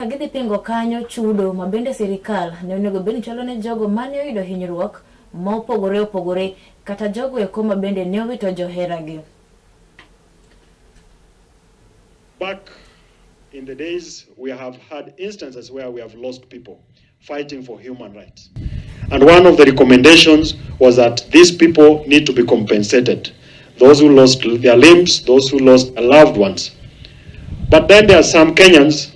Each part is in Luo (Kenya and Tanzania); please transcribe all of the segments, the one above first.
Gidhi pingo kanyo chudo ma bende sirikal ne onego bed ni chulo ne jogo mane oyudo hinyruok ma opogore opogore kata jogo eko ma bende ne owito joheragi. Back in the days, we have had instances where we have lost people fighting for human rights. And one of the recommendations was that these people need to be compensated. Those who lost their limbs, those who lost loved ones. But then there are some Kenyans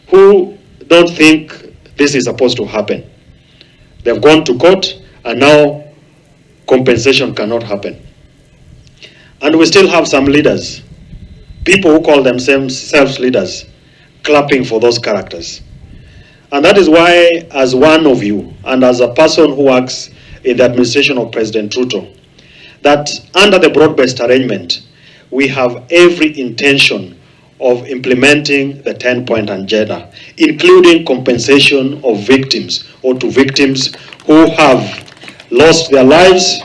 who don't think this is supposed to happen. They've gone to court and now compensation cannot happen. And we still have some leaders, people who call themselves leaders, clapping for those characters. And that is why, as one of you, and as a person who works in the administration of President Ruto, that under the broad-based arrangement, we have every intention of implementing the 10-point agenda, including compensation of victims or to victims who have lost their lives,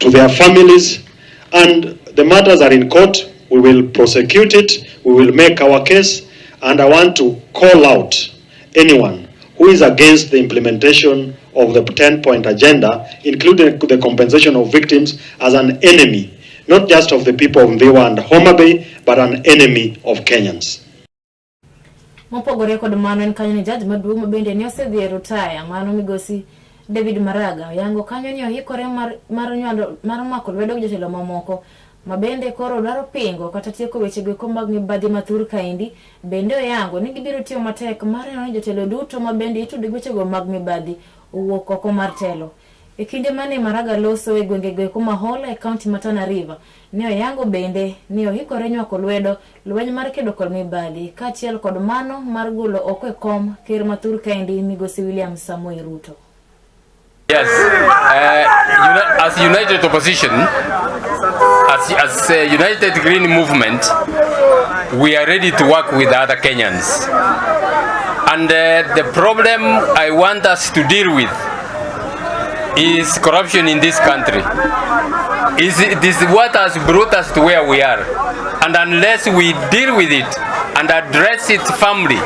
to their families, and the matters are in court. We will prosecute it, we will make our case, and I want to call out anyone who is against the implementation of the 10-point agenda, including the compensation of victims, as an enemy, not just of the people of Ndhiwa and Homa Bay, but an enemy of Kenyans. Mopogore kod mano en kanyo ni jaj maduong' ma bende ne osedhi e rutaya mano migosi David Maraga oyango kanyo ni oikore mar mako lwedo gi jotelo mamoko ma bende koro dwaro pingo kata tieko weche goeko mag mibadhi mathur kaendi. Bende oyango ni gibiro tiyo matek mar neno ni jotelo duto ma bende itudo gi wechego mag mibadhi owuok oko mar telo. E kinde mane Maraga loso e gwenge goeko ma Hola e kaunti ma Tana River, ne oyango bende ni oikore nywako lwedo lweny mar kedo kod mibadhi kaachiel kod mano mar golo oko e kom ker mathur kaendi migosi William Samoei Ruto. Yes, as United Opposition, as United Green Movement, we are ready to work with other Kenyans. And the problem I want us to deal with is corruption in this country. Is this what has brought us to where we are? And unless we deal with it and address it firmly,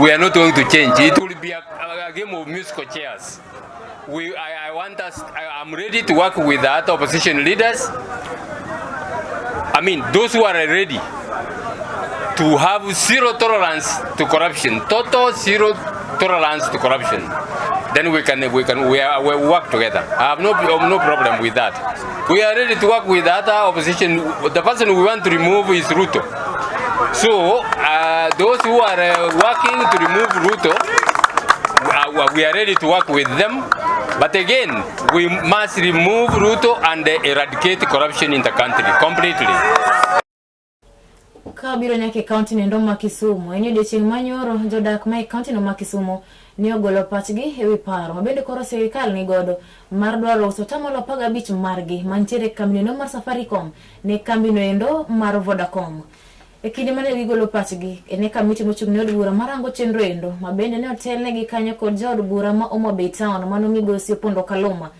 we are not going to change. It will be a game of musical chairs. I want us, I'm ready to work with the other opposition leaders. I mean, those who are ready to have zero tolerance to corruption, total zero tolerance to corruption. Then we work together. I have no problem with that. We are ready to work with the other opposition. The person we want to remove is Ruto. So those who are working to remove Ruto, we are ready to work with them. But again, we must remove Ruto and eradicate corruption in the country completely. Ka biro nyaka e kaunti noendo ma Kisumu, en odiochieng' manyoro jodak ma e kaunti no ma Kisumu ne ogolo pachgi ewi paro ma bende koro sirikal ni godo mar dwaro uso 15% margi mantiere e kambino mar Safaricom ne kambino endo mar Vodacom. E kinde mane gigolo pachgi ne kamiti mochung' ne od bura marango chenro endo ma bende ne otelnegi kanyo kod jaod bura ma Homa Bay Town mano migosi Opondo Kaluma.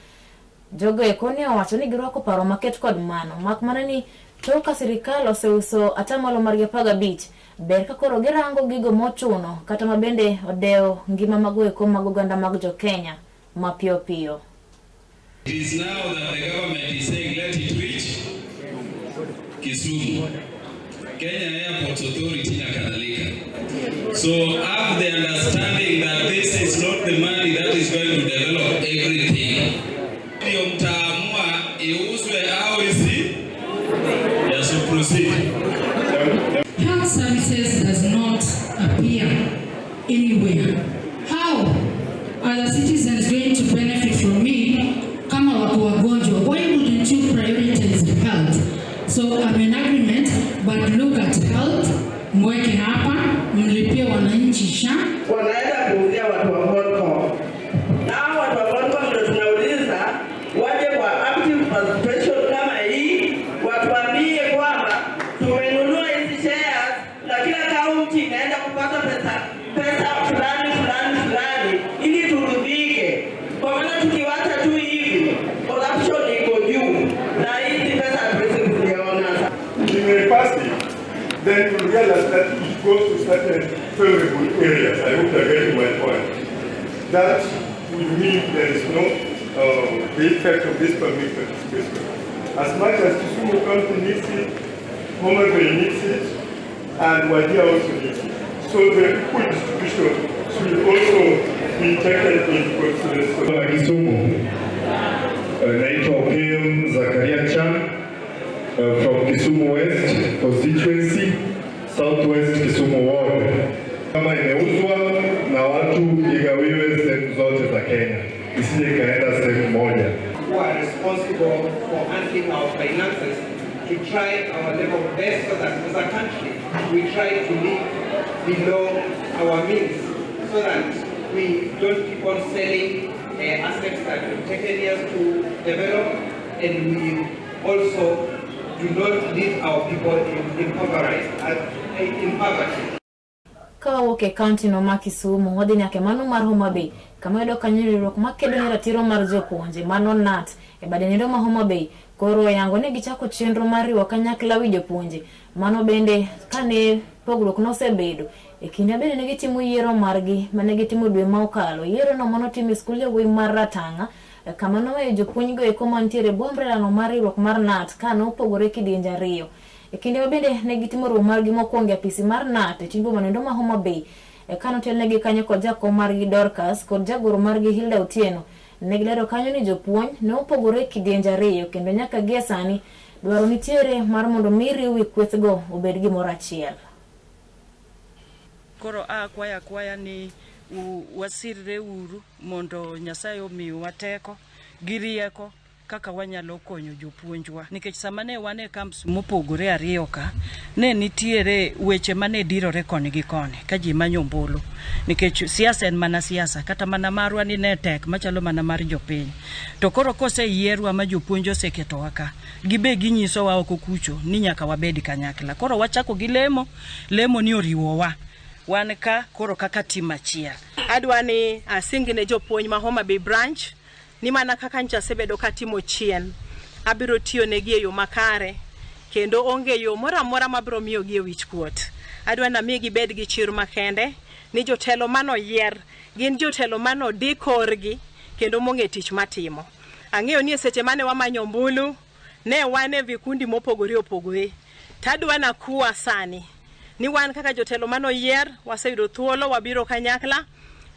Jogo eko ne owacho ni girwako paro maket kod mano, mak mana ni tok ka sirikal oseuso atamalo margi 15, ber ka koro girango gigo mochuno kata ma bende odewo ngima mago eko mag oganda mag jo Kenya mapiyo piyo. It is now that the government is saying let it reach Kisumu, Kenya Airports Authority na kadhalika. So have the understanding that this is not the money that is going to develop everything. Ndio mtaamua iuzwe au isi. Yes, so proceed. Health services does not appear anywhere. How are the citizens going to benefit from me kama wako wagonjwa? Why wouldn't you prioritize health? So I'm in agreement, but look at health, mweke hapa, mlipie wananchi SHA. Wanaenda kuuzia watu wa Vodacom. Na hao watu wa Vodacom ndio tunauliza waje kwa active participation kama hii, watuambie kwamba tumenunua hizi shares na kila kaunti inaenda kupata pesa fulani fulani fulani, ili turidhike. Kwa maana tukiwacha tu hivi, corruption iko juu na hizi pesa hatuwezi kuziona. You may pass it, then you realize that it goes to certain favorable areas. I hope you're getting my point. That would mean there is no the effect of this public participation. As much as Kisumu County needs it, Homa Bay needs it, and Wajir also needs it. So the equal distribution should also be taken into consideration. Kisumu. Naitwa Opiyo Zakaria Chan from Kisumu West constituency, Southwest Kisumu Ward. Kama imeuzwa na watu igawiwe sehemu zote za Kenya, isije ikaenda sehemu moja. Who are responsible for handling our finances to try our level best so that as a country we try to live below our means so that we don't keep on selling assets that have taken years to develop, and we also do not leave our people in poverty. Ka wawuok e kaunti no ma Kisumu wadhi nyaka e mano mar Homa Bay kama yudo kanyo riwruok makedo ne ratiro mar jopuonje mano KNUT e bade nindo ma Homa Bay koro oyango ni gichako chenro mar riwo kanyakla wi jopuonje mano bende kane pogruok nosebedo e kinde bende ne gitimo yiero margi mane gitimo dwe ma okalo yiero no manotim e skul yawuoyi mar Ratang'a kama noweyo jopuonj go eko mantiere e bwo umbrella no mar riwruok mar KNUT ka nopogore kidienje ariyo. E kinde ma bende ne gitimo romo margi mokwongo e apisi mar KNUT e chuny boma noendo ma Homa Bay kanotelnegi kanyo kod jakom margi Dorcas kod jagoro margi Hilda Otieno ne gilero kanyo ni jopuonj ne opogore e kidienje ariyo kendo nyaka gie sani dwaro nitiere mar mondo mi riw wi kwethgo obed gimoro achiel. Koro akwaya akwaya ni wasirre uru mondo Nyasaye omiwa teko gi rieko kaka wanyalo konyo jopuonjwa, nikech sama ne wan e camps mopogore ariyo ka ne nitiere weche mane dirore koni gi koni ka ji manyo ombulu, nikech siasa en mana siasa, kata mana marwa ni ne tek machalo mana mar jopiny. To koro koseyierwa ma jopuonj oseketowa ka, gibe ginyisowa oko kucho ni nyaka wabed kanyakla. Koro wachako gi lemo, lemo ni oriwowa wan ka koro kaka tim achiel. Adwa ni asing ne jopuonj ma Homa Bay branch ni mana kaka nyocha asebedo katimo chien, abiro tiyo negi e yo makare kendo onge yo moro amora mabiro miyogi e wich kuot. Adwa ni ami gibed gi chir makende ni jotelo manoyier gin jotelo manodi korgi kendo mong'e tich matimo. Ang'eyo ni e seche mane wamanyo ombulu ne wan e vikundi mopogore opogore. Tadwa nakuwa sani ni wan kaka jotelo manoyier waseyudo thuolo wabiro kanyakla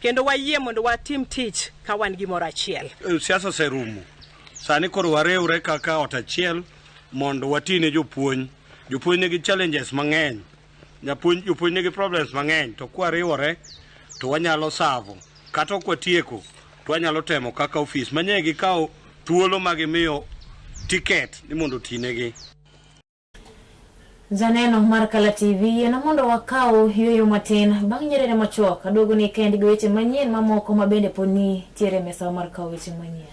kendo wayie mondo watim tich ka wan gimoro achiel. Siasa oserumo. Sani koro wariwre kaka ot achiel mondo wati ne jopuonj. Jopuonj nigi challenges mang'eny. Jopuonj nigi problems mang'eny to kwariwore to wanyalo savo. Kata ok watieko to wanyalo temo kaka ofis manye gikawo thuolo ma gimiyo ticket ni mondo otinegi. Janeno mar Kala TV yiena mondo wakaw yueyo matin bang' nyerere machuok aduogo ni kendi gi weche manyien mamoko ma bende pod nitiere e mesawa mar kawo weche manyien.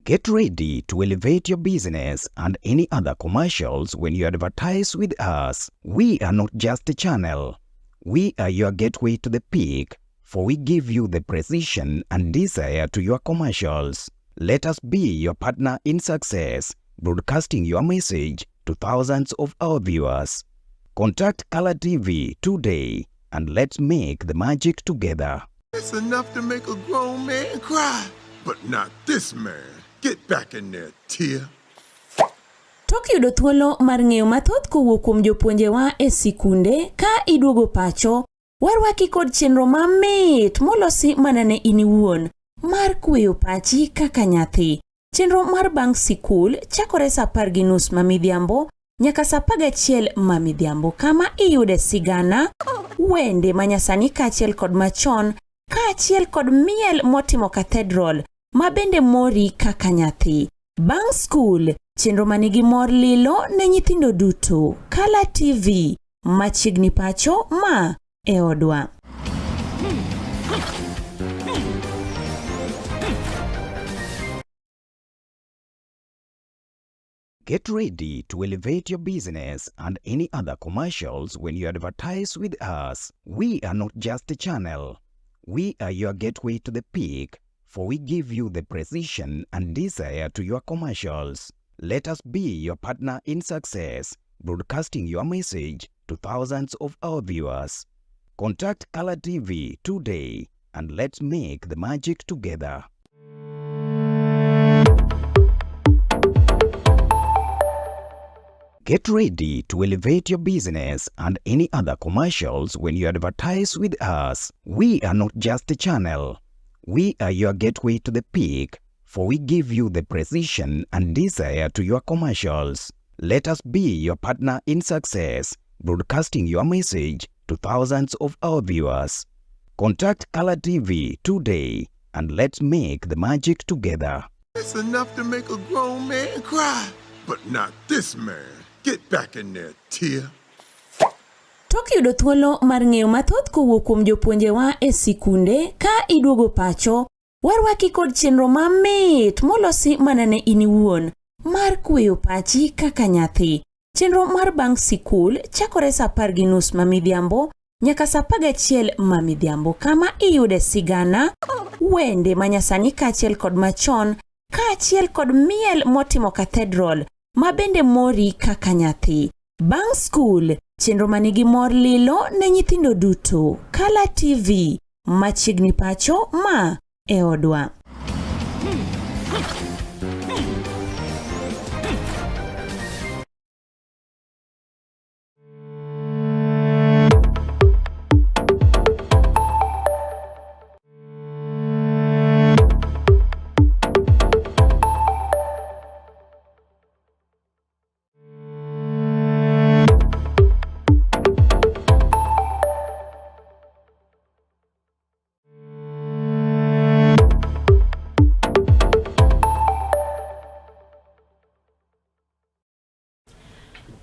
Get ready to elevate your business and any other commercials when you advertise with us. We are not just a channel. We are your gateway to the peak, for we give you the precision and desire to your commercials. Let us be your partner in success, broadcasting your message to thousands of our viewers. Contact Color TV today and let's make the magic together. It's enough to make a grown man cry, but not this man. Get back in there, Tia. Tok yudo thuolo mar ng'eyo mathoth kowuok kuom jopuonjewa e sikunde ka iduogo pacho, warwaki kod chenro mamit molosi mana ne in iwuon mar kweyo pachi kaka nyathi. Chenro mar bang' sikul chakore sa 10:30 ma midhiambo nyaka sa 11 ma midhiambo kama iyude sigana, wende manyasani kaachiel kod machon kaachiel kod miel motimo cathedral ma bende mori kaka nyathi. Bang' skul, chenro manigi mor lilo ne nyithindo duto. Kala TV, machiegni pacho ma e odwa. Get ready to elevate your business and any other commercials when you advertise with us. We are not just a channel. We are your gateway to the peak, for we give you the precision and desire to your commercials. Let us be your partner in success, broadcasting your message to thousands of our viewers. Contact Color TV today and let's make the magic together. Get ready to elevate your business and any other commercials when you advertise with us. We are not just a channel. We are your gateway to the peak, for we give you the precision and desire to your commercials. Let us be your partner in success, broadcasting your message to thousands of our viewers. Contact Color TV today and let's make the magic together. It's enough to make a grown man cry, but not this man. Get back in there, Tia. Tok yudo thuolo mar ng'eyo mathoth kowuok kuom jopuonjewa e sikunde ka iduogo pacho, warwaki kod chenro mamit molosi mana ne in iwuon mar kweyo pachi kaka nyathi. Chenro mar bang' sikul chakore sa 10:30 ma midhiambo nyaka sa 11 ma midhiambo kama iyude sigana, wende manyasani kaachiel kod machon kaachiel kod miel motimo cathedral ma bende mori kaka nyathi. Bang' skul, chenro manigi mor lilo ne nyithindo duto. Kala TV, machiegni pacho ma e odwa.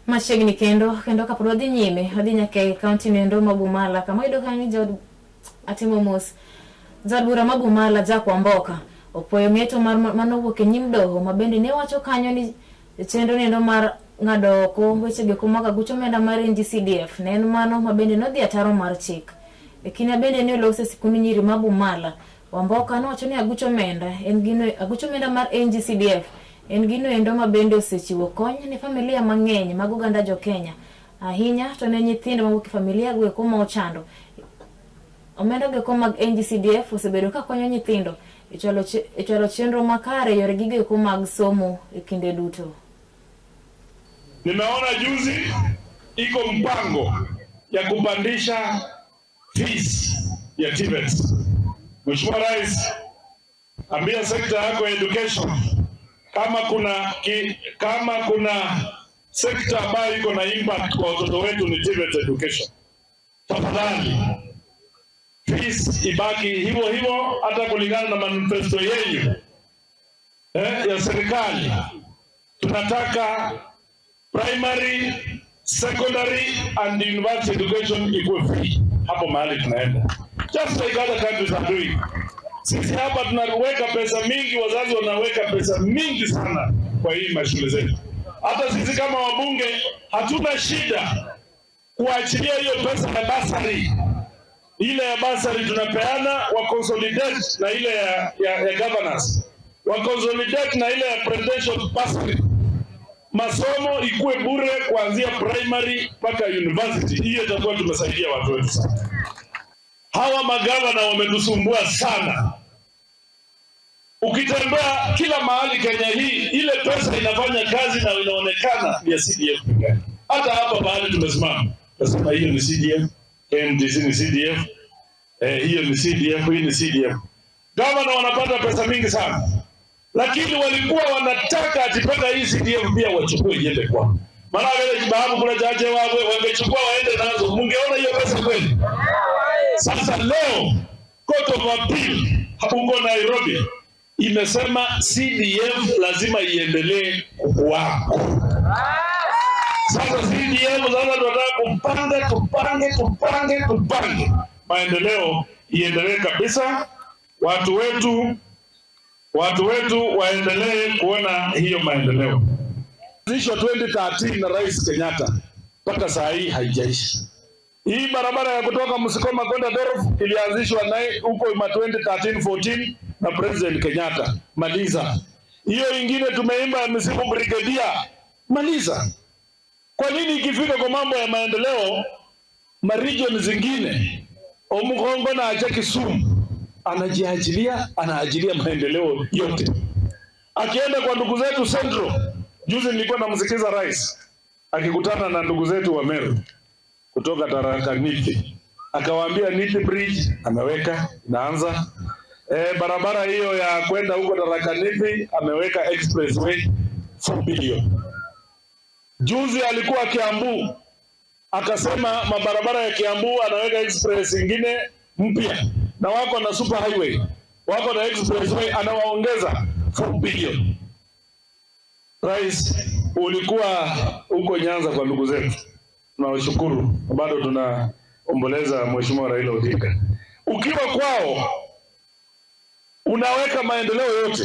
Machiegni kendo kendo kapod wadhi nyime wadhi nyaka e kaunti noendo ma Bumala kama wayudo ka ni jaod atimo mos jaod bura ma Bumala Jack Wamboka opuoyo ng'eto mar manowuok e nyim doho ma bende ne wacho kanyo ni chenro noendo mar ng'ado oko weche go mag aguch omenda mar NGCDF ne en mano ma bende nodhi ataro mar chik. E kinde bende ne olose sikund nyiri ma Bumala Wamboka nowacho ni aguch omenda en gino aguch omenda mar NGCDF en gino endo ma bende osechiwo kony ne familia mang'eny mag oganda jo Kenya ahinya to ne nyithindo mawuok e familia go eko ma ochando. Omenda go eko mag NGCDF osebedo ka konyo nyithindo e chwalo chenro makare e yore gigo eko mag somo e kinde duto. Nimeona juzi iko mpango ya kupandisha fees ya TVET. Mheshimiwa Rais, ambia sekta yako ya education kama kuna kama kuna sekta ambayo iko na impact kwa watoto wetu ni TVET education. Tafadhali fees ibaki hivyo hivyo, hata kulingana na manifesto yenu ya serikali. Tunataka primary, secondary and university education ikuwe free. Hapo mahali tunaenda, just like other countries are doing. Sisi hapa tunaweka pesa mingi, wazazi wanaweka pesa mingi sana kwa hii mashule zetu. Hata sisi kama wabunge hatuna shida kuachilia hiyo pesa ya basari. Ile ya basari tunapeana wa consolidate na ile ya governors, wa consolidate na ile ya presidential bursary. Masomo ikuwe bure kuanzia primary mpaka university. Hiyo itakuwa tumesaidia watu wetu sana. Hawa magavana wametusumbua sana. Ukitembea kila mahali Kenya hii, ile pesa inafanya kazi na inaonekana ni ya CDF peke yake. Hata hapa mahali tumesimama, nasema hiyo ni CDF, KMTC ni CDF, hiyo ni CDF, hii ni CDF. Gavana wanapata pesa mingi sana, lakini walikuwa wanataka atipata hii CDF pia wachukue iende kwao. Maana wale babu kuna chache wao wangechukua waende nazo, mungeona hiyo pesa kweli? Sasa leo Court of Appeal huko Nairobi imesema CDF lazima iendelee kukuwako. Sasa CDF sasa tunataka kupanga, tupange, tupange, tupange maendeleo iendelee kabisa. Watu wetu waendelee kuona hiyo maendeleo. Anzishwa 2013 na Rais Kenyatta, mpaka saa hii haijaishi. Hii barabara ya kutoka Musikoma kwenda Dorof ilianzishwa naye huko 2013-14, na President Kenyatta, maliza. Hiyo ingine tumeimba ya msifu brigedia, maliza. Kwa nini ikifika kwa mambo ya maendeleo ma region zingine Omugongo na acha Kisumu anajiachilia, anaachilia maendeleo yote. Akienda kwa ndugu zetu Central, juzi nilikuwa namsikiza rais akikutana na ndugu zetu wa Meru kutoka Tharaka Nithi, akawaambia Nithi Bridge ameweka inaanza. Barabara hiyo ya kwenda huko Tharaka Nithi ameweka expressway 4 billion. Juzi alikuwa Kiambu akasema mabarabara ya Kiambu anaweka express ingine mpya, na wako na super highway, wako na expressway, anawaongeza 4 billion. Rais, ulikuwa huko Nyanza kwa ndugu zetu, tunawashukuru, bado tunaomboleza Mheshimiwa Raila Odinga. Ukiwa kwao unaweka maendeleo yote.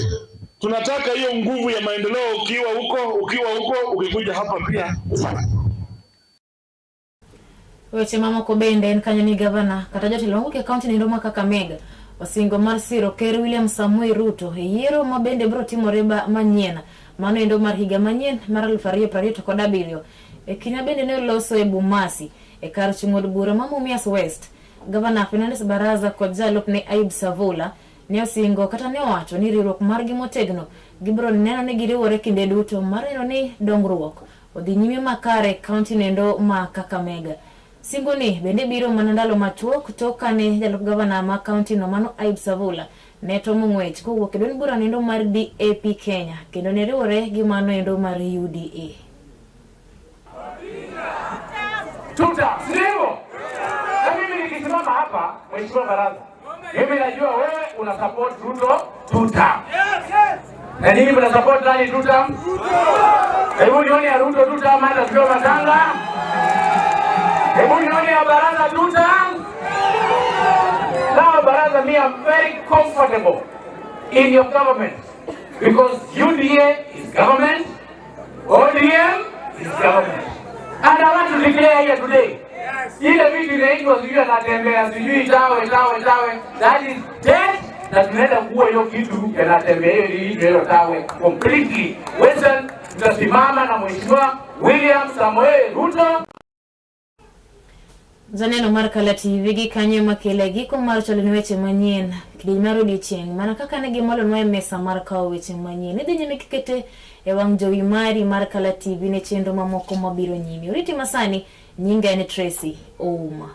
Tunataka hiyo nguvu ya maendeleo ukiwa huko, ukiwa huko, ukikuja hapa pia ufanye. Weche mamoko bende en kanyo ni gavana kata jatelo mawuok e kaunti noendo ma Kakamega osingo mar siro ker William Samoei Ruto e yiero ma bende biro timore ba manyien mano endo mar higa manyien mar 2027 e kinde bende ne oloso e Bumasi e kar chung' od bura ma Mumias West. Gavana Fernandes Baraza kod jalupne Ayub Savula ne osingo kata ne owacho ni riwruok margi motegno gibiro neno ni giriwore kinde duto mar neno ni dongruok odhi nyime makare e kaunti noendo ma Kakamega. Singo ni bende biro mana ndalo machuok tok kane jalup gavana ma kaunti no mano Ayub Savula ne tomo ng'wech kowuok e duond bura noendo mar DAP Kenya kendo ne riwore gi mano endo mar UDA. Tuta, si hivyo? Na mimi nikisimama hapa, Mheshimiwa Baraza, mimi najua wewe una support Ruto tuta. Na nyinyi mna support nani tuta? Hebu nione ya Ruto tuta ama hata sio Matanga. Hebu nione ya Baraza tuta. Now Baraza, me I'm very comfortable in your government because UDA is government, ODM is government. And I want to declare here today, ile vitu inaitwa sijui anatembea sijui tawe tawe tawe, that is dead, na tunaenda kuua hiyo kitu yanatembea hiyo hiyo tawe completely. Western tutasimama na Mheshimiwa William Samoei Ruto. Janeno mar Kala TV gi kanyo makele giko mar chwalo weche manyien kidieny mar odiochieng' mana kaka ne gimolonwa e mesa mar kawo weche manyien. Idhi nyime kikete e wang' jowi mari mar Kala TV ne chenro mamoko mabiro nyime. Oriti masani, nyinga en Tracy Ouma.